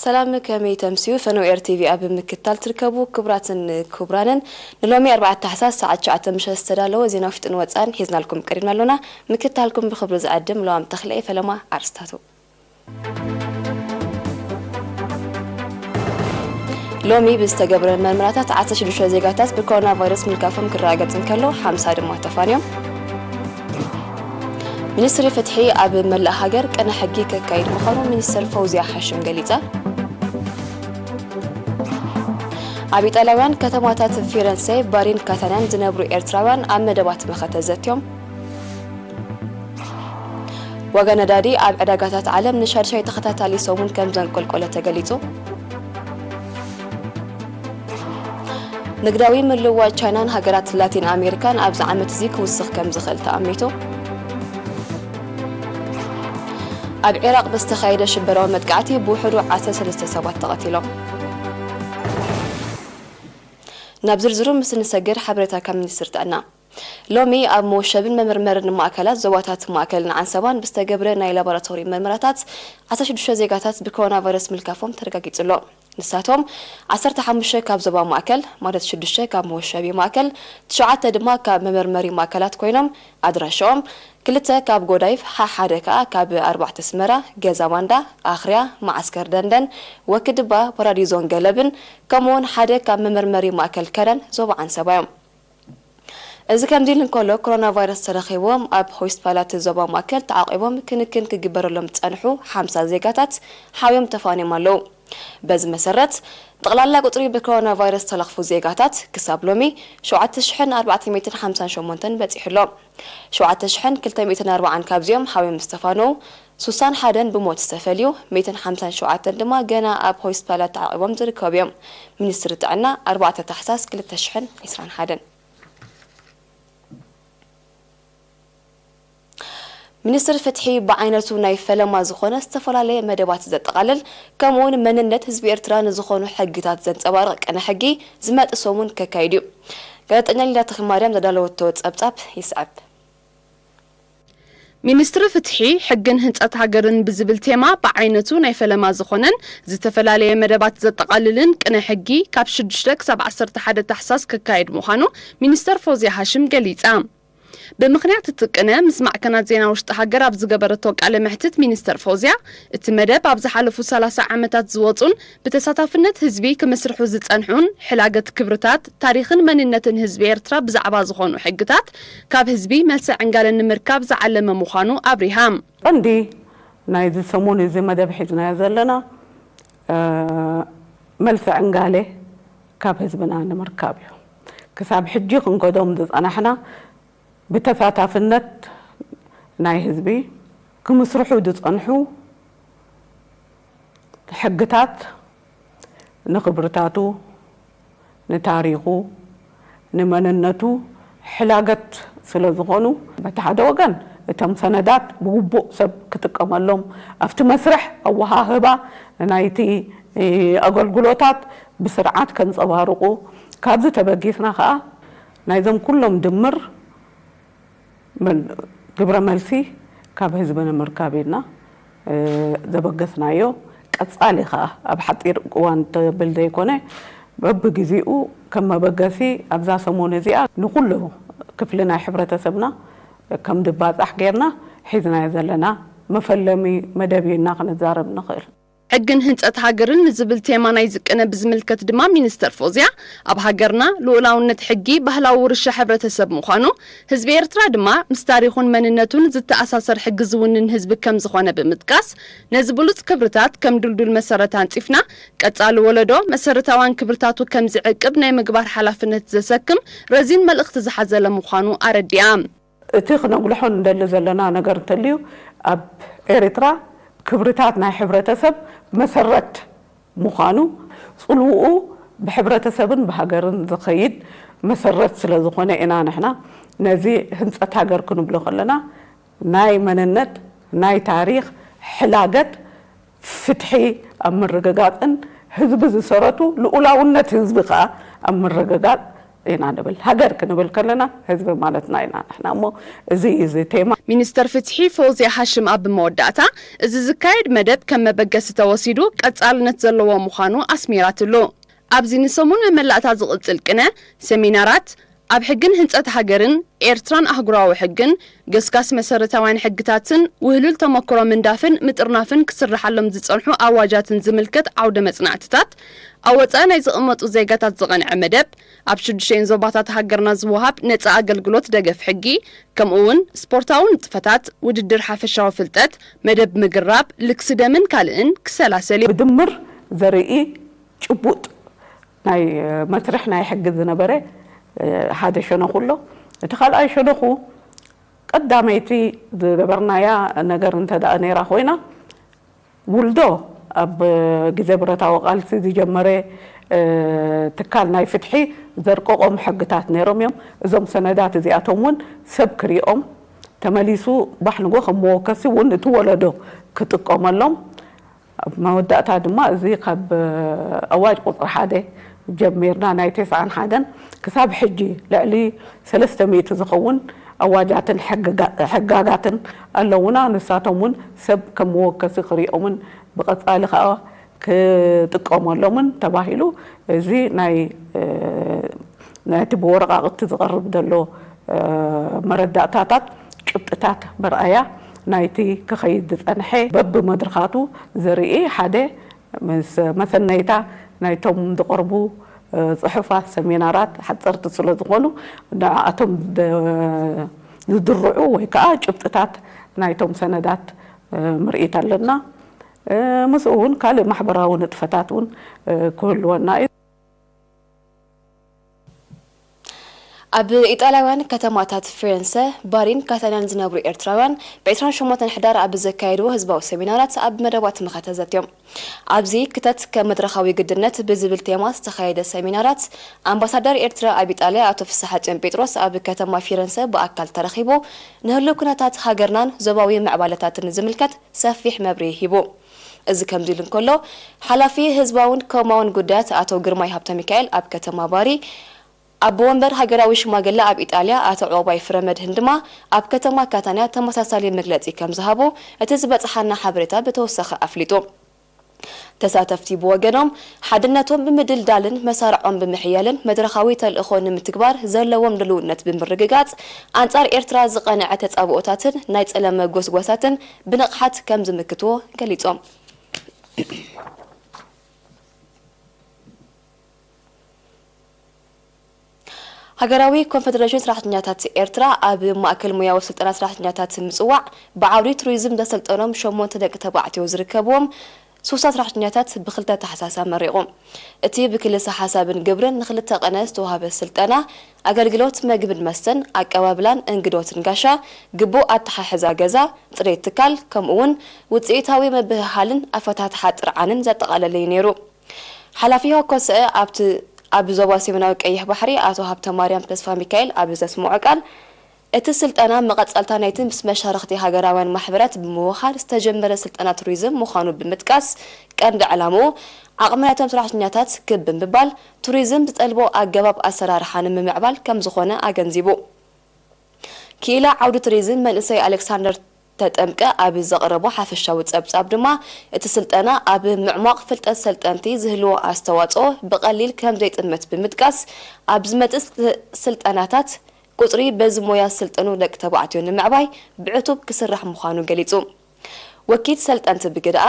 ሰላም፣ ከመይ ተምስዩ? ፈነው ኤር ቲቪ ኣብ ምክታል ትርከቡ ክቡራትን ክቡራንን፣ ንሎሚ ኣርባዕተ ታሕሳስ ሰዓት ትሽዓተ ምሸት ዝተዳለወ ዜና ውሽጥን ወጻእን ሒዝናልኩም ቀሪብና ኣሎና። ምክታልኩም ብኽብሪ ዝዕድም ለዋም ተኽለየ። ፈለማ ኣርስታቱ። ሎሚ ብዝተገብረ መርመራታት ዓሰርተ ሽዱሽተ ዜጋታት ብኮሮና ቫይረስ ምልካፎም ክረጋገጽ እንከሎ፣ ሓምሳ ድማ ተፋንዮም። ሚኒስትሪ ፍትሒ ኣብ መላእ ሃገር ቅነ ሕጊ ከካይድ ምዃኑ ሚኒስተር ፈውዝያ ሓሽም ገሊጻ። ኣብ ኢጣልያውያን ከተማታት ፊረንሴ፣ ባሪን ካታንያን ዝነብሩ ኤርትራውያን ኣብ መደባት መኸተ ዘትዮም። ዋጋ ነዳዲ ኣብ ዕዳጋታት ዓለም ንሻድሻይ ተኸታታሊ ሰሙን ከም ዘንቆልቆለ ተገሊጹ። ንግዳዊ ምልውዋጥ ቻይናን ሃገራት ላቲን ኣሜሪካን ኣብዚ ዓመት እዚ ክውስኽ ከም ዝኽእል ተኣሚቱ። ኣብ ዒራቕ ብዝተኻየደ ሽበራዊ መጥቃዕቲ ብውሕዱ ዓሰርተ ሰለስተ ሰባት ተቐቲሎም። ናብ ዝርዝሩ ምስ ንሰግር፣ ሓበሬታ ካብ ሚኒስትሪ ጥዕና። ሎሚ ኣብ መወሸብን መመርመርን ማእከላት ዞባታት ማእከልን ዓንሰባን ብዝተገብረ ናይ ላቦራቶሪ መርመራታት ዓሰርተ ሽዱሽተ ዜጋታት ብኮሮና ቫይረስ ምልካፎም ተረጋጊጹ ኣሎ። ንሳቶም ዓሰርተ ሓሙሽተ ካብ ዞባ ማእከል፣ ማለት ሽዱሽተ ካብ መወሸቢ ማእከል፣ ትሽዓተ ድማ ካብ መመርመሪ ማእከላት ኮይኖም፣ ኣድራሻኦም ክልተ ካብ ጎዳይፍ፣ ሓ-፣ ሓደ ከኣ ካብ ኣርባዕተ ኣስመራ፣ ገዛ ባንዳ፣ ኣኽርያ፣ መዓስከር ደንደን፣ ወክድባ፣ ፓራዲዞን ገለብን፣ ከምኡውን ሓደ ካብ መመርመሪ ማእከል ከረን ዞባ ዓንሰባ እዮም። እዚ ከምዚ ኢሉ እንከሎ፣ ኮሮና ቫይረስ ተረኺብዎም ኣብ ሆስፒታላት ዞባ ማእከል ተዓቂቦም ክንክን ክግበረሎም ዝጸንሑ ሓምሳ ዜጋታት ሓውዮም ተፋንዮም ኣለዉ። በዚ መሰረት፣ ጠቕላላ ቁጽሪ ብኮሮና ቫይረስ ዝተለኽፉ ዜጋታት ክሳብ ሎሚ ሸውዓተ ሽሕን ኣርባዕተ ሚእትን ሓምሳን ሸሞንተን በጺሑ ኣሎ። ሸውዓተ ሽሕን ክልተ ሚእትን ኣርባዓን ካብዚኦም ሓውዮም ዝተፋነዉ፣ ሱሳን ሓደን ብሞት ዝተፈልዩ፣ ሚእትን ሓምሳን ሸውዓተን ድማ ገና ኣብ ሆስፒታላት ተዓቂቦም ዝርከቡ እዮም። ሚኒስትሪ ጥዕና፣ ኣርባዕተ ታሕሳስ ክልተ ሽሕን ዕስራን ሓደን። ሚኒስትሪ ፍትሒ ብዓይነቱ ናይ ፈለማ ዝኾነ ዝተፈላለየ መደባት ዘጠቓልል፣ ከምኡውን መንነት ህዝቢ ኤርትራ ንዝኾኑ ሕግታት ዘንጸባርቕ ቅነ ሕጊ ዝመጽእ ሰሙን ከካይድ እዩ። ጋዜጠኛ ሊዳ ተኽለማርያም ዘዳለወቶ ጸብጻብ ይስዕብ። ሚኒስትሪ ፍትሒ፣ ሕግን ህንጸት ሃገርን ብዝብል ቴማ ብዓይነቱ ናይ ፈለማ ዝኾነን ዝተፈላለየ መደባት ዘጠቓልልን ቅነ ሕጊ ካብ ሽዱሽተ ክሳብ ዓሰርተ ሓደ ታሕሳስ ክካየድ ምዃኑ ሚኒስተር ፎዝያ ሃሽም ገሊጻ። ብምኽንያት እቲ ቅነ፣ ምስ ማዕከናት ዜና ውሽጢ ሃገር ኣብ ዝገበረቶ ቃለ መሕትት፣ ሚኒስተር ፎዝያ፣ እቲ መደብ ኣብ ዝሓለፉ ሰላሳ ዓመታት ዝወጹን ብተሳታፍነት ህዝቢ ክምስርሑ ዝጸንሑን ሕላገት ክብርታት፣ ታሪኽን መንነትን ህዝቢ ኤርትራ ብዛዕባ ዝኾኑ ሕግታት ካብ ህዝቢ መልሲ ዕንጋለ ንምርካብ ዝዓለመ ምዃኑ ኣብሪሃ። ቀንዲ ናይዚ ሰሙን እዚ መደብ ሒዝናዮ ዘለና፣ እ፣ መልሲ ዕንጋለ ካብ ህዝብና ንምርካብ እዩ። ክሳብ ሕጂ ክንከዶም ዝጸናሕና ብተሳታፍነት ናይ ህዝቢ ክምስርሑ ዝጸንሑ ሕግታት ንኽብርታቱ፣ ንታሪኹ፣ ንመንነቱ ሕላገት ስለ ዝኾኑ፣ በቲ ሓደ ወገን እቶም ሰነዳት ብግቡእ ሰብ ክጥቀመሎም፣ ኣብቲ መስርሕ ኣወሃህባ ናይቲ፣ እ፣ ኣገልግሎታት ብስርዓት ከንጸባርቑ፣ ካብዚ ተበጊስና ከኣ ናይዞም ኩሎም ድምር መል-፣ ግብረ መልሲ ካብ ህዝቢ ንምርካብ ኢልና፣ እ፣ ዘበገስናዮ። ቀጻሊ ከኣ ኣብ ሓጺር እዋን ተብል ዘይኮነ፣ በብግዜኡ ከም መበገሲ ኣብዛ ሰሙን እዚኣ ንኹሉ ክፍሊ ናይ ሕብረተሰብና ከም ድባጻሕ ጌርና ሒዝናዮ ዘለና መፈለሚ መደብ እዩ ኢልና ክንዛረብ ንኽእል። ሕግን ህንጸት ሃገርን ንዝብል ቴማ ናይዚ ቅነ ብዝምልከት ድማ ሚኒስተር ፎዝያ፣ ኣብ ሃገርና ልኡላውነት ሕጊ ባህላዊ ውርሻ ሕብረተሰብ ምዃኑ፣ ህዝቢ ኤርትራ ድማ ምስ ታሪኹን መንነቱን ዝተኣሳሰር ሕጊ ዝውንን ህዝቢ ከም ዝኾነ ብምጥቃስ፣ ነዚ ብሉጽ ክብርታት ከም ድልዱል መሰረት ኣንጺፍና፣ ቀጻሊ ወለዶ መሰረታውያን ክብርታቱ ከም ዝዕቅብ ናይ ምግባር ሓላፍነት ዘሰክም ረዚን መልእኽቲ ዝሓዘለ ምዃኑ ኣረዲኣ። እቲ ክነጉልሖ ንደሊ ዘለና ነገር እንተልዩ፣ ኣብ ኤርትራ ክብርታት ናይ ሕብረተሰብ መሰረት ምዃኑ፣ ጽልውኡ ብሕብረተሰብን ብሃገርን ዝኸይድ መሰረት ስለ ዝኾነ ኢና ንሕና ነዚ ህንጸት ሃገር ክንብሎ ከለና ናይ መንነት፣ ናይ ታሪኽ፣ ሕላገት፣ ፍትሒ ኣብ ምርግጋጽን ህዝቢ ዝሰረቱ ልኡላውነት ህዝቢ ከኣ ኣብ ምርግጋጽ ኢና ንብል። ሃገር ክንብል ከለና ህዝቢ ማለትና ኢና ንሕና። እሞ እዚ እዚ ቴማ ሚኒስተር ፍትሒ ፈውዝያ ሃሽም ኣብ መወዳእታ፣ እዚ ዝካየድ መደብ ከም መበገሲ ተወሲዱ ቀጻልነት ዘለዎ ምዃኑ ኣስሚራትሉ። ኣብዚ ንሰሙን መመላእታ ዝቕጽል ቅነ፣ ሰሚናራት፣ ኣብ ሕግን ህንጸት ሃገርን ኤርትራን ኣህጉራዊ ሕግን፣ ገስጋስ መሰረታውያን ሕግታትን ውህሉል ተመክሮ ምንዳፍን ምጥርናፍን ክስርሓሎም ዝጸንሑ ኣዋጃትን ዝምልከት ዓውደ መጽናዕትታት፣ ኣብ ወጻኢ ናይ ዝቕመጡ ዜጋታት ዝቐንዐ መደብ፣ ኣብ ሽዱሽተን ዞባታት ሃገርና ዝወሃብ ነጻ ኣገልግሎት ደገፍ ሕጊ፣ ከምኡ እውን ስፖርታዊ ንጥፈታት፣ ውድድር ሓፈሻዊ ፍልጠት፣ መደብ ምግራብ፣ ልግሲ ደምን ካልእን ክሰላሰል እዩ። ብድምር ዘርኢ ጭቡጥ ናይ መስርሕ ናይ ሕጊ ዝነበረ ሓደ ሸነኹ ኣሎ። እቲ ካልኣይ ሸነኹ ቀዳመይቲ ዝገበርናያ ነገር እንተ ደኣ ነይራ ኮይና፣ ውልዶ ኣብ ግዜ ብረታዊ ቃልሲ ዝጀመረ ትካል ናይ ፍትሒ ዘርቀቖም ሕግታት ነይሮም እዮም። እዞም ሰነዳት እዚኣቶም እውን ሰብ ክሪኦም፣ ተመሊሱ ባሕ ንጎ ከም መወከሲ እውን እቲ ወለዶ ክጥቀመሎም፣ ኣብ መወዳእታ ድማ እዚ ካብ ኣዋጅ ቁፅሪ ሓደ ጀሚርና ናይ ተስዓን ሓደን ክሳብ ሕጂ ልዕሊ ሰለስተ ሚእቲ ዝኸውን ኣዋጃትን ሕግጋ- ሕጋጋትን ኣለውና። ንሳቶም እውን ሰብ ከም መወከሲ ክሪኦምን ብቐፃሊ ከዓ ክጥቀመሎምን ተባሂሉ እዚ ናይ ናይቲ ብወረቓቕቲ ዝቐርብ ዘሎ መረዳእታታት ጭብጥታት መርኣያ ናይቲ ክኸይድ ዝጸንሐ በብመድረኻቱ ዘርኢ ሓደ ምስ መሰነይታ ናይቶም ዝቐርቡ ጽሑፋት፣ ሰሚናራት ሓጸርቲ ስለ ዝኾኑ ንዓኣቶም ዝድርዑ ወይ ከዓ ጭብጥታት ናይቶም ሰነዳት ምርኢት ኣለና። ምስኡ እውን ካልእ ማሕበራዊ ንጥፈታት እውን ክህልወና እዩ። ኣብ ኢጣልያውያን ከተማታት ፊሬንሰ፣ ባሪን ካታንያን ዝነብሩ ኤርትራውያን ብ ዕስራን ሸሞንተን ሕዳር ኣብ ዘካየድዎ ህዝባዊ ሰሚናራት ኣብ መደባት ምኽሪ ተዘትዮም። ኣብዚ ክተት ከም መድረኻዊ ግድነት ብዝብል ቴማ ዝተኻየደ ሰሚናራት ኣምባሳደር ኤርትራ ኣብ ኢጣልያ ኣቶ ፍስሓጽዮን ጴጥሮስ ኣብ ከተማ ፊረንሰ ብኣካል ተረኺቡ ንህሉው ኩነታት ሃገርናን ዞባዊ ምዕባለታትን ዝምልከት ሰፊሕ መብርሂ ሂቡ። እዚ ከምዚ ኢሉ እንከሎ፣ ሓላፊ ህዝባውን ኮማውን ጉዳያት ኣቶ ግርማይ ሃብተሚካኤል ኣብ ከተማ ባሪ፣ ኣቦ ወንበር ሃገራዊ ሽማግለ ኣብ ኢጣልያ ኣቶ ዑቕባይ ፍረመድህን ድማ ኣብ ከተማ ካታንያ ተመሳሳሊ መግለጺ ከም ዝሃቡ እቲ ዝበጽሓና ሓበሬታ ብተወሳኺ ኣፍሊጡ። ተሳተፍቲ ብወገኖም፣ ሓድነቶም ብምድልዳልን መሳርዖም ብምሕያልን መድረኻዊ ተልእኾ ንምትግባር ዘለዎም ድልውነት ብምርግጋጽ፣ ኣንጻር ኤርትራ ዝቐንዐ ተጻብኦታትን ናይ ጸለመ ጎስጓሳትን ብንቕሓት ከም ዝምክትዎ ገሊጾም። ሃገራዊ ኮንፈደሬሽን ሰራሕተኛታት ኤርትራ ኣብ ማእከል ሞያዊ ስልጠና ሰራሕተኛታት ምጽዋዕ ብዓውዲ ቱሪዝም ዘሰልጠኖም ሸሞንተ ደቂ ተባዕትዮ ዝርከብዎም ሱሳ ሰራሕተኛታት ብክልተ ታሕሳስ ኣመሪቑ። እቲ ብክልሰ ሓሳብን ግብርን ንክልተ ቀነ ዝተዋህበ ስልጠና ኣገልግሎት መግብን መስተን፣ ኣቀባብላን እንግዶትን ጋሻ ግቡእ ኣተሓሕዛ ገዛ፣ ጽሬት ትካል ከምኡ እውን ውጽኢታዊ ምብህሃልን ኣፈታትሓ ጥርዓንን ዘጠቓለለ እዩ ነይሩ። ሓላፊ ሆኮሰ ኣብቲ ኣብ ዞባ ሰሜናዊ ቀይሕ ባሕሪ ኣቶ ሃብተማርያም ተስፋሚካኤል ኣብ ዘስምዖ ቃል፣ እቲ ስልጠና መቐጸልታ ናይቲ ምስ መሻርኽቲ ሃገራውያን ማሕበራት ብምውሃድ ዝተጀመረ ስልጠና ቱሪዝም ምዃኑ ብምጥቃስ፣ ቀንዲ ዕላምኡ ዓቕሚ ናይቶም ሰራሕተኛታት ክብ ብምባል ቱሪዝም ዝጠልቦ ኣገባብ ኣሰራርሓ ንምምዕባል ከምዝኾነ ኣገንዚቡ። ክኢላ ዓውዲ ቱሪዝም መንእሰይ ኣሌክሳንደር ተጠምቀ ኣብ ዘቕረቦ ሓፈሻዊ ጸብጻብ ድማ፣ እቲ ስልጠና ኣብ ምዕሟቕ ፍልጠት ሰልጠንቲ ዝህልዎ ኣስተዋጽኦ ብቐሊል ከም ዘይጥምት ብምጥቃስ፣ ኣብ ዝመጽእ ስልጠናታት ቁጽሪ በዚ ሞያ ዝስልጠኑ ደቂ ተባዕትዮ ንምዕባይ ብዕቱብ ክስራሕ ምዃኑ ገሊጹ። ወኪት ሰልጠንቲ ብግደኣ፣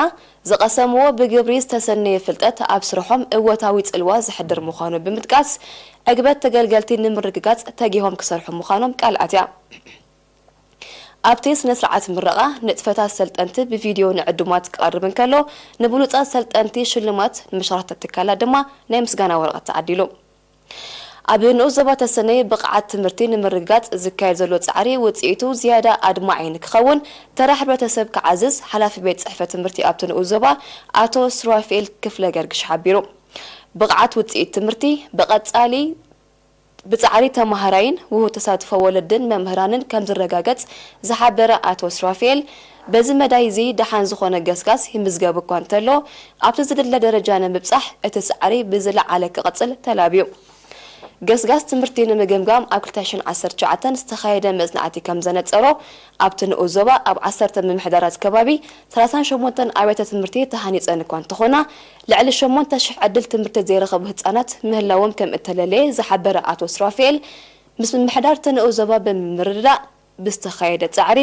ዝቐሰምዎ ብግብሪ ዝተሰነየ ፍልጠት ኣብ ስርሖም እወታዊ ጽልዋ ዘሕድር ምዃኑ ብምጥቃስ፣ ዕግበት ተገልገልቲ ንምርግጋጽ ተጊሆም ክሰርሑ ምዃኖም ቃል ኣትያ። ኣብቲ ስነ ስርዓት ምረቓ፣ ንጥፈታት ሰልጠንቲ ብቪድዮ ንዕዱማት ክቐርብ እንከሎ፣ ንብሉጻት ሰልጠንቲ ሽልማት፣ ንመሻርኽቲ ትካላት ድማ ናይ ምስጋና ወረቐት ተዓዲሉ። ኣብ ንኡስ ዞባ ተሰነይ ብቕዓት ትምህርቲ ንምርግጋጽ ዝካየድ ዘሎ ጻዕሪ ውጽኢቱ ዝያዳ ኣድማዒ ንክኸውን ተራ ሕብረተሰብ ክዓዝዝ ሓላፊ ቤት ጽሕፈት ትምህርቲ ኣብቲ ንኡስ ዞባ ኣቶ ሱራፌል ክፍለገርግሽ ሓቢሩ። ብቕዓት ውጽኢት ትምህርቲ ብቐጻሊ ብጻዕሪ ተማሃራይን ውሁድ ተሳትፎ ወለድን መምህራንን ከም ዝረጋገጽ ዝሓበረ ኣቶ ሱራፌል፣ በዚ መዳይ እዚ ደሓን ዝኾነ ገስጋስ ይምዝገብ እኳ እንተሎ፣ ኣብቲ ዝድለ ደረጃ ንምብጻሕ እቲ ጻዕሪ ብዝለዓለ ክቕጽል ተላብዩ። ገስጋስ ትምህርቲ ንምግምጋም ኣብ ክልተ ሽሕን ዓሰርተ ትሽዓተን ዝተኻየደ መጽናዕቲ ከም ዘነጸሮ፣ ኣብቲ ንኡስ ዞባ ኣብ ዓሰርተ ምምሕዳራት ከባቢ ሰላሳን ሸሞንተን ኣብያተ ትምህርቲ ተሃኒጸን እኳ እንተኾና፣ ልዕሊ ሸሞንተ ሽሕ ዕድል ትምህርቲ ዘይረኸቡ ህጻናት ምህላዎም ከም እተለለየ ዝሓበረ ኣቶ ሱራፌል፣ ምስ ምምሕዳር እቲ ንኡስ ዞባ ብምርድዳእ ብዝተኻየደ ጻዕሪ፣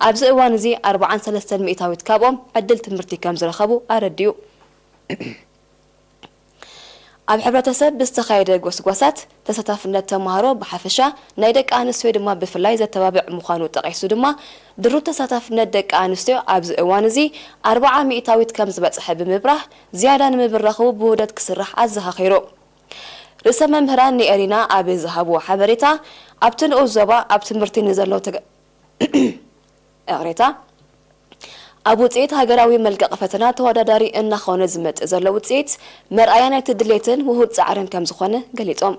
ኣብዚ እዋን እዚ ኣርብዓን ሰለስተን ሚእታዊት ካብኦም ዕድል ትምህርቲ ከም ዝረኸቡ ኣረዲኡ። ኣብ ሕብረተሰብ ብዝተኻየደ ጎስጓሳት፣ ተሳታፍነት ተማሃሮ ብሓፈሻ፣ ናይ ደቂ ኣንስትዮ ድማ ብፍላይ ዘተባብዕ ምዃኑ ጠቒሱ ድማ፣ ድሩት ተሳታፍነት ደቂ ኣንስትዮ ኣብዚ እዋን እዚ ኣርብዓ ሚእታዊት ከም ዝበጽሐ ብምብራህ፣ ዝያዳ ንምብራኹ ብውህደት ክስራሕ ኣዘኻኺሩ። ርእሰ መምህራን ንኤሪና ኣብ ዝሃብዎ ሓበሬታ፣ ኣብቲ ንኡስ ዞባ ኣብ ትምህርቲ ንዘለዉ ተገ-፣ ይቕሬታ፣ ኣብ ውጽኢት ሃገራዊ መልቀቒ ፈተና ተወዳዳሪ እናኾነ ዝመጽእ ዘሎ ውጽኢት መርኣያ ናይቲ ድሌትን ውሁድ ጻዕርን ከም ዝኾነ ገሊጾም።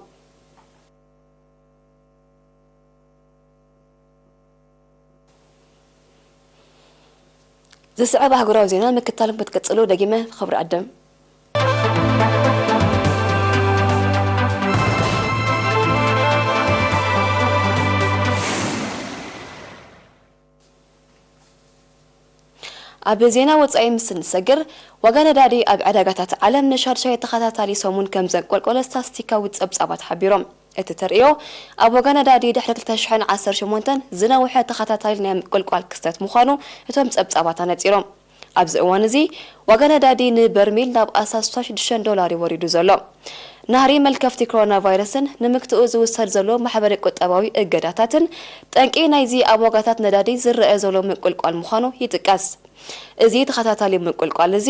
ዝስዕብ ኣህጉራዊ ዜና ምክታል ክትቅጽሉ ደጊመ ብኽብሪ ዕድም። ኣብ ዜና ወጻኢ ምስ እንሰግር፣ ዋጋ ነዳዲ ኣብ ዕዳጋታት ዓለም ንሻድሻይ ተኸታታሊ ሰሙን ከም ዘንቆልቆለ ስታስቲካዊ ጸብጻባት ሓቢሮም። እቲ ተርእዮ፣ ኣብ ዋጋ ነዳዲ ድሕሪ ክልተ ሽሕን ዓሰርተ ሸሞንተን ዝነውሐ ተኸታታሊ ናይ ምቁልቋል ክስተት ምዃኑ እቶም ጸብጻባት ኣነጺሮም። ኣብዚ እዋን እዚ፣ ዋጋ ነዳዲ ንበርሚል ናብ ኣስታት ስሳ ሽዱሽተ ዶላር እዩ ወሪዱ ዘሎ። ናህሪ መልከፍቲ ኮሮና ቫይረስን ንምክትኡ ዝውሰድ ዘሎ ማሕበረ ቁጠባዊ እገዳታትን ጠንቂ ናይዚ ኣብ ዋጋታት ነዳዲ ዝረአ ዘሎ ምቁልቋል ምዃኑ ይጥቀስ። እዚ ተኸታታሊ ምቁልቋል እዚ፣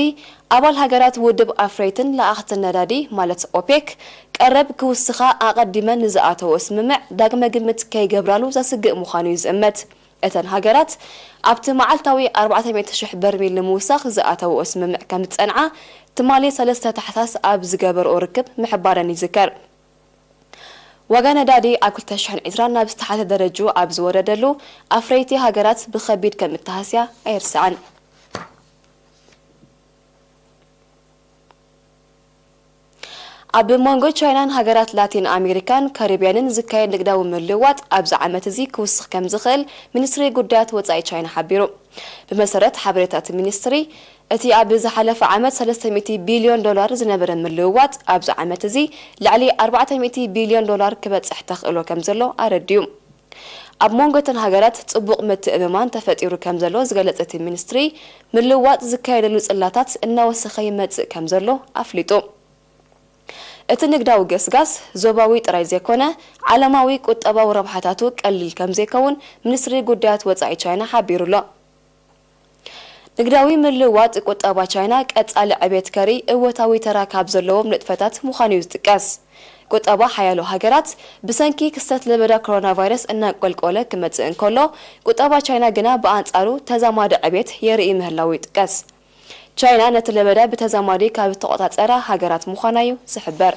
ኣባል ሃገራት ውድብ ኣፍረይትን ለኣኽትን ነዳዲ፣ ማለት ኦፔክ፣ ቀረብ ክውስኻ ኣቐዲመን ንዝኣተወኦ ስምምዕ ዳግመ ግምት ከይገብራሉ ዘስግእ ምዃኑ እዩ ዝእመት። እተን ሃገራት፣ ኣብቲ መዓልታዊ ኣርባዕተ ሚእቲ ሽሕ በርሚል ንምውሳኽ ዝኣተወኦ ስምምዕ ከም ዝጸንዓ፣ ትማሊ ሰለስተ ታሕሳስ ኣብ ዝገበርኦ ርክብ ምሕባረን ይዝከር። ዋጋ ነዳዲ ኣብ ክልተ ሽሕን ዕስራን ናብ ዝተሓተ ደረጅኡ ኣብ ዝወረደሉ፣ ኣፍረይቲ ሃገራት ብኸቢድ ከም እተሃስያ ኣይርሳዕን። ኣብ መንጎ ቻይናን ሃገራት ላቲን ኣሜሪካን ካሪብያንን ዝካየድ ንግዳዊ ምልውዋጥ ኣብዚ ዓመት እዚ ክውስኽ ከም ዝኽእል ሚኒስትሪ ጉዳያት ወጻኢ ቻይና ሓቢሩ። ብመሰረት ሓበሬታ እቲ ሚኒስትሪ፣ እቲ ኣብ ዝሓለፈ ዓመት ሰለስተ ሚእቲ ቢልዮን ዶላር ዝነበረ ምልውዋጥ፣ ኣብዚ ዓመት እዚ ልዕሊ ኣርባዕተ ሚእቲ ቢልዮን ዶላር ክበጽሕ ተኽእሎ ከም ዘሎ ኣረዲኡ። ኣብ መንጎ እተን ሃገራት ጽቡቕ ምትእምማን ተፈጢሩ ከም ዘሎ ዝገለጸ እቲ ሚኒስትሪ፣ ምልውዋጥ ዝካየደሉ ጽላታት እናወሰኸ ይመጽእ ከም ዘሎ ኣፍሊጡ። እቲ ንግዳዊ ገስጋስ ዞባዊ ጥራይ ዘይኮነ፣ ዓለማዊ ቁጠባዊ ረብሓታቱ ቀሊል ከም ዘይከውን ሚኒስትሪ ጉዳያት ወጻኢ ቻይና ሓቢሩ ኣሎ። ንግዳዊ ምልውዋጥ ቁጠባ ቻይና ቀጻሊ ዕቤት ከርኢ እወታዊ ተራ ካብ ዘለዎም ንጥፈታት ምዃኑ እዩ ዝጥቀስ። ቁጠባ ሓያሎ ሃገራት ብሰንኪ ክስተት ለበዳ ኮሮና ቫይረስ እናቆልቆለ ክመጽእ እንከሎ፣ ቁጠባ ቻይና ግና ብኣንጻሩ ተዛማዲ ዕቤት የርኢ ምህላዉ ይጥቀስ። ቻይና ነቲ ለበዳ ብተዛማዲ ካብ እተቖጻጸራ ሃገራት ምዃና እዩ ዝሕበር።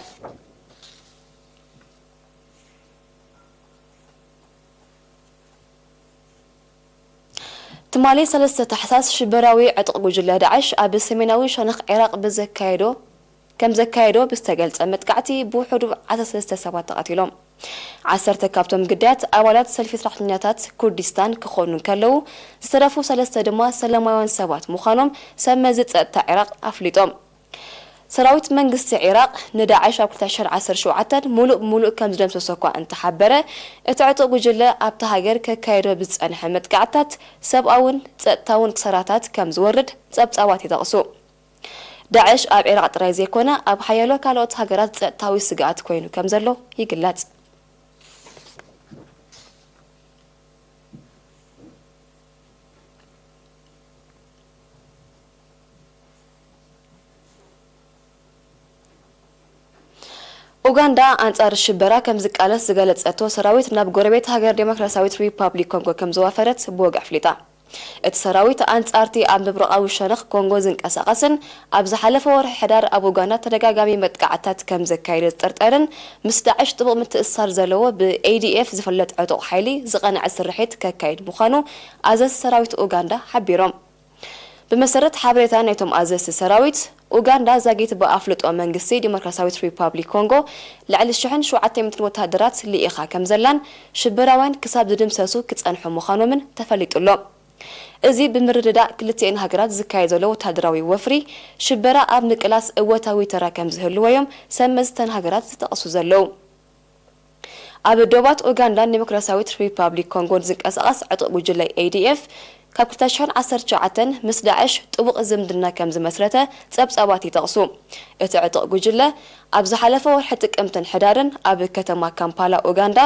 ትማሊ ሰለስተ ታሕሳስ ሽበራዊ ዕጡቕ ጉጅለ ዳዕሽ ኣብ ሰሜናዊ ሸነኽ ዒራቕ ብዘካየዶ፣ ከም ዘካየዶ ብዝተገልጸ መጥቃዕቲ ብውሕዱ ዓሰርተ ሰለስተ ሰባት ተቐቲሎም። ዓሰርተ ካብቶም ግዳያት ኣባላት ሰልፊ ሰራሕተኛታት ኩርዲስታን ክኾኑ እንከለዉ፣ ዝተረፉ ሰለስተ ድማ ሰላማውያን ሰባት ምዃኖም ሰብ መዚ ጸጥታ ዒራቕ ኣፍሊጦም። ሰራዊት መንግስቲ ዒራቕ ንዳዕሽ ኣብ ክልተ ሽሕን ዓሰርተ ሸውዓተን ሙሉእ ብሙሉእ ከም ዝደምሰሶ እኳ እንተሓበረ፣ እቲ ዕጡቕ ጉጅለ ኣብታ ሃገር ከካየዶ ብዝጸንሐ መጥቃዕትታት ሰብኣውን ጸጥታውን ክሳራታት ከም ዝወርድ ጸብጻባት ይጠቕሱ። ዳዕሽ ኣብ ዒራቕ ጥራይ ዘይኮነ፣ ኣብ ሓያሎ ካልኦት ሃገራት ጸጥታዊ ስግኣት ኮይኑ ከም ዘሎ ይግለጽ። ኡጋንዳ ኣንጻር ሽበራ ከም ዝቃለስ ዝገለጸቶ ሰራዊት ናብ ጎረቤት ሃገር ዴሞክራሲያዊት ሪፓብሊክ ኮንጎ ከም ዘዋፈረት ብወግዒ ኣፍሊጣ። እቲ ሰራዊት ኣንጻርቲ ኣብ ምብራቓዊ ሸነኽ ኮንጎ ዝንቀሳቐስን ኣብ ዝሓለፈ ወርሒ ሕዳር ኣብ ኡጋንዳ ተደጋጋሚ መጥቃዕትታት ከም ዘካየደ ዝጥርጠርን ምስ ዳዕሽ ጥቡቕ ምትእስሳር ዘለዎ ብኤ ዲ ኤፍ ዝፍለጥ ዕጡቕ ሓይሊ ዝቐንዐ ስርሒት ከካይድ ምዃኑ ኣዘዝቲ ሰራዊት ኡጋንዳ ሓቢሮም። ብመሰረት ሓበሬታ ናይቶም ኣዘዝቲ ሰራዊት፣ ኡጋንዳ ዛጊት ብኣፍልጦ መንግስቲ ዲሞክራሲያዊት ሪፓብሊክ ኮንጎ ልዕሊ ሽሕን ሸውዓተ ሚእትን ወታደራት ልኢኻ ከም ዘላን ሽበራውያን ክሳብ ዝድምሰሱ ክጸንሑ ምዃኖምን ተፈሊጡ ኣሎ። እዚ ብምርድዳእ ክልቲኤን ሃገራት ዝካየድ ዘሎ ወታደራዊ ወፍሪ ሽበራ ኣብ ምቅላስ እወታዊ ተራ ከም ዝህልዎ እዮም ሰመዝተን ሃገራት ዝጠቕሱ ዘለዉ። ኣብ ዶባት ኡጋንዳን ዲሞክራሲያዊት ሪፓብሊክ ኮንጎን ዝንቀሳቐስ ዕጡቕ ጉጅለ ኤ ዲ ኤፍ ካብ ክልተ ሽሕን ዓሰርተ ትሽዓተን ምስ ዳዕሽ ጥቡቕ ዝምድና ከም ዝመስረተ ጸብጻባት ይጠቕሱ። እቲ ዕጡቕ ጉጅለ ኣብ ዝሓለፈ ወርሒ ጥቅምትን ሕዳርን ኣብ ከተማ ካምፓላ ኡጋንዳ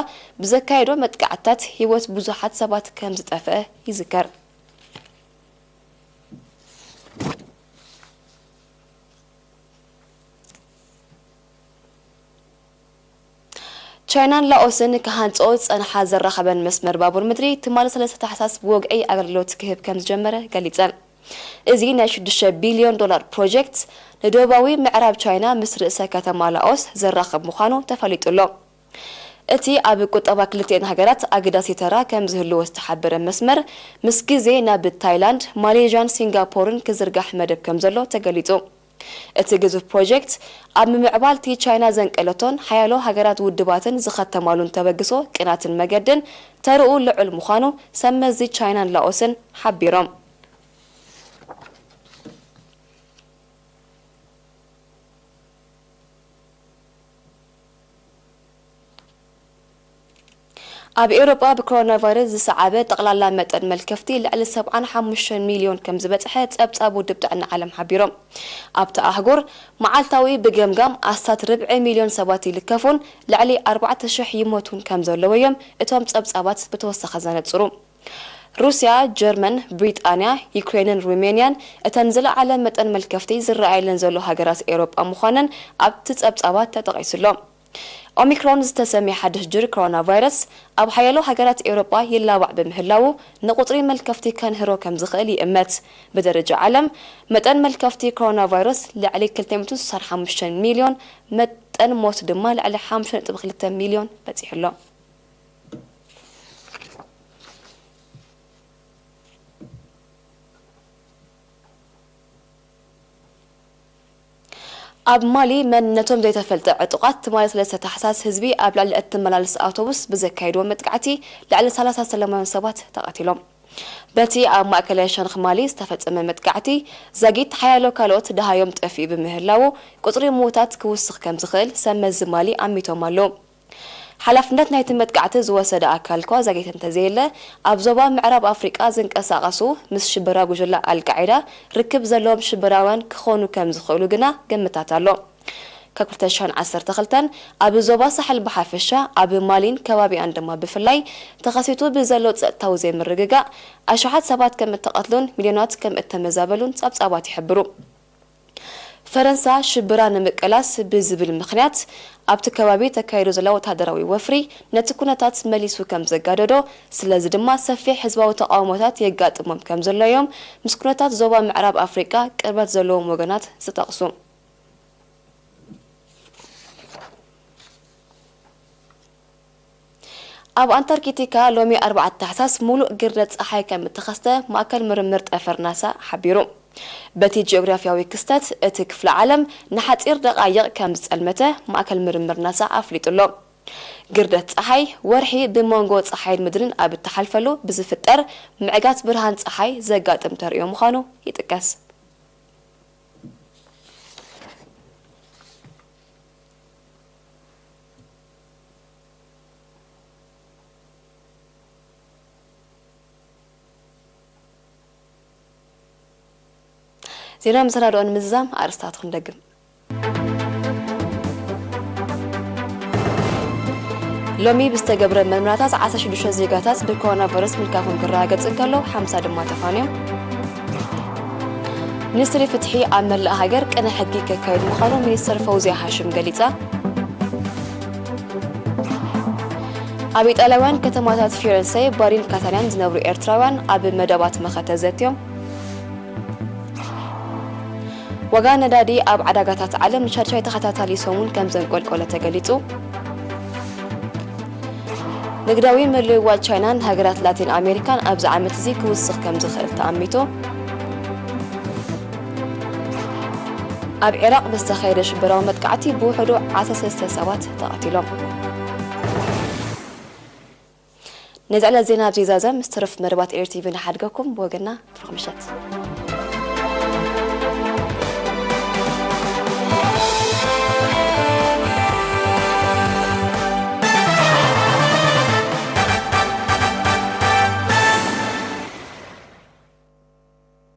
ብዘካየዶ መጥቃዕትታት ህይወት ብዙሓት ሰባት ከም ዝጠፍአ ይዝከር። ቻይናን ላኦስን ክሃንጽኦ ዝጸንሓ ዘራኸበን መስመር ባቡር ምድሪ ትማሊ ሰለስተ ታሕሳስ ብወግዒ ኣገልግሎት ክህብ ከም ዝጀመረ ገሊጸን። እዚ ናይ ሽዱሽተ ቢልዮን ዶላር ፕሮጀክት ንደቡባዊ ምዕራብ ቻይና ምስ ርእሰ ከተማ ላኦስ ዘራኽብ ምዃኑ ተፈሊጡ ኣሎ። እቲ ኣብ ቁጠባ ክልቲኤን ሃገራት ኣገዳሲ ተራ ከም ዝህልዎ ዝተሓበረ መስመር ምስ ግዜ ናብ ታይላንድ፣ ማሌዥያን ሲንጋፖርን ክዝርጋሕ መደብ ከም ዘሎ ተገሊጹ። እቲ ግዙፍ ፕሮጀክት ኣብ ምምዕባል እቲ ቻይና ዘንቀለቶን ሓያሎ ሃገራት ውድባትን ዝኸተማሉን ተበግሶ ቅናትን መገድን ተርኡ ልዑል ምዃኑ ሰብ መዚ ቻይናን ላኦስን ሓቢሮም። ኣብ ኤውሮጳ ብኮሮና ቫይረስ ዝሰዓበ ጠቕላላ መጠን መልከፍቲ ልዕሊ ሰብዓን ሓሙሽተን ሚልዮን ከም ዝበጽሐ ጸብጻብ ውድብ ጥዕና ዓለም ሓቢሮም። ኣብታ ኣህጉር መዓልታዊ ብገምጋም ኣስታት ርብዒ ሚልዮን ሰባት ይልከፉን ልዕሊ ኣርባዕተ ሽሕ ይሞቱን ከም ዘለዉ እዮም እቶም ጸብጻባት ብተወሳኺ ዘነጽሩ። ሩስያ፣ ጀርመን፣ ብሪጣንያ፣ ዩክሬንን ሩሜንያን እተን ዝለዓለ መጠን መልከፍቲ ዝረኣየለን ዘሎ ሃገራት ኤውሮጳ ምዃነን ኣብቲ ጸብጻባት ተጠቒሱ ኣሎ። ኦሚክሮን ዝተሰምየ ሓድሽ ጅር ኮሮና ቫይረስ ኣብ ሓያሎ ሃገራት ኤውሮጳ ይላባዕ ብምህላዉ ንቁጽሪ መልከፍቲ ከንህሮ ከም ዝኽእል ይእመት። ብደረጃ ዓለም መጠን መልከፍቲ ኮሮና ቫይረስ ልዕሊ ክልተ ሚእትን ስሳን ሓሙሽተን ሚልዮን፣ መጠን ሞት ድማ ልዕሊ ሓሙሽተ ነጥቢ ክልተ ሚልዮን በጺሑ ኣሎ። ኣብ ማሊ መንነቶም ዘይተፈልጠ ዕጡቓት ትማሊ ሰለስተ ታሕሳስ ህዝቢ ኣብ ልዕሊ እትመላለስ ኣውቶቡስ ብዘካየድዎ መጥቃዕቲ ልዕሊ ሰላሳ ሰላማውያን ሰባት ተቐቲሎም። በቲ ኣብ ማእከላይ ሸነኽ ማሊ ዝተፈጸመ መጥቃዕቲ ዛጊት ሓያሎ ካልኦት ደሃዮም ጠፊኡ ብምህላዉ ቁጽሪ ምዉታት ክውስኽ ከም ዝኽእል ሰብ መዚ ማሊ ኣሚቶም ኣለዉ። ሓላፍነት ናይቲ መጥቃዕቲ ዝወሰደ ኣካል እኳ ዘግየተ እንተዘየለ፣ ኣብ ዞባ ምዕራብ ኣፍሪቃ ዝንቀሳቐሱ ምስ ሽበራ ጉጅለ ኣልቃዒዳ ርክብ ዘለዎም ሽበራውያን ክኾኑ ከም ዝኽእሉ ግና ግምታት ኣሎ። ካብ ክልተ ሽሕን ዓሰርተ ክልተን ኣብ ዞባ ሳሕል ብሓፈሻ፣ ኣብ ማሊን ከባቢኣን ድማ ብፍላይ ተኸሲቱ ብዘሎ ጸጥታዊ ዘይምርግጋእ ኣሽሓት ሰባት ከም እተቐትሉን ሚልዮናት ከም እተመዛበሉን ጸብጻባት ይሕብሩ። ፈረንሳ ሽበራ ንምቅላስ ብዝብል ምኽንያት ኣብቲ ከባቢ ተካይዶ ዘላ ወታደራዊ ወፍሪ ነቲ ኩነታት መሊሱ ከም ዘጋደዶ፣ ስለዚ ድማ ሰፊሕ ህዝባዊ ተቓውሞታት የጋጥሞም ከም ዘሎ እዮም ምስ ኩነታት ዞባ ምዕራብ ኣፍሪቃ ቅርበት ዘለዎም ወገናት ዝጠቕሱ። ኣብ ኣንታርክቲካ ሎሚ ኣርባዕተ ታሕሳስ ሙሉእ ግርደት ጸሓይ ከም እተኸስተ ማእከል ምርምር ጠፈር ናሳ ሓቢሩ። በቲ ጂኦግራፊያዊ ክስተት፣ እቲ ክፍለ ዓለም ንሓጺር ደቓይቕ ከም ዝጸልመተ ማእከል ምርምር ናሳ ኣፍሊጡ ኣሎ። ግርደት ጸሓይ፣ ወርሒ ብመንጎ ጸሓይን ምድርን ኣብ እትሓልፈሉ ብዝፍጠር ምዕጋት ብርሃን ጸሓይ ዘጋጥም ተርእዮ ምዃኑ ይጥቀስ። ዜና መሰናድኦ ንምዝዛም ኣርእስታቱ ክንደግም። ሎሚ ብዝተገብረ መርመራታት ዓሰርተ ሽዱሽተ ዜጋታት ብኮሮና ቫይረስ ምልካፎም ክረጋገጽ እንከሎ፣ ሓምሳ ድማ ተፋንዮም። ሚኒስትሪ ፍትሒ ኣብ መላእ ሃገር ቅነ ሕጊ ከካይድ ምዃኑ ሚኒስትር ፈውዝያ ሃሽም ገሊጻ። ኣብ ኢጣልያውያን ከተማታት ፊረንሰ፣ ባሪን ካታንያን ዝነብሩ ኤርትራውያን ኣብ መደባት መኸተ ዘትዮም። ዋጋ ነዳዲ ኣብ ዕዳጋታት ዓለም ንሻድሻይ ተኸታታሊ ሰሙን ከም ዘንቆልቆለ ተገሊጹ። ንግዳዊ ምልውዋጥ ቻይናን ሃገራት ላቲን ኣሜሪካን ኣብዚ ዓመት እዚ ክውስኽ ከም ዝኽእል ተኣሚቱ። ኣብ ዒራቕ ብዝተኻየደ ሽበራዊ መጥቃዕቲ ብውሕዱ ዓሰርተ ሰለስተ ሰባት ተቐቲሎም። ነዚ ዕለት ዜና ኣብዚ ይዛዘም። ምስ ተረፍ መደባት ኤር ቲቪ ንሓድገኩም። ብወገና ብሩኽ ምሸት።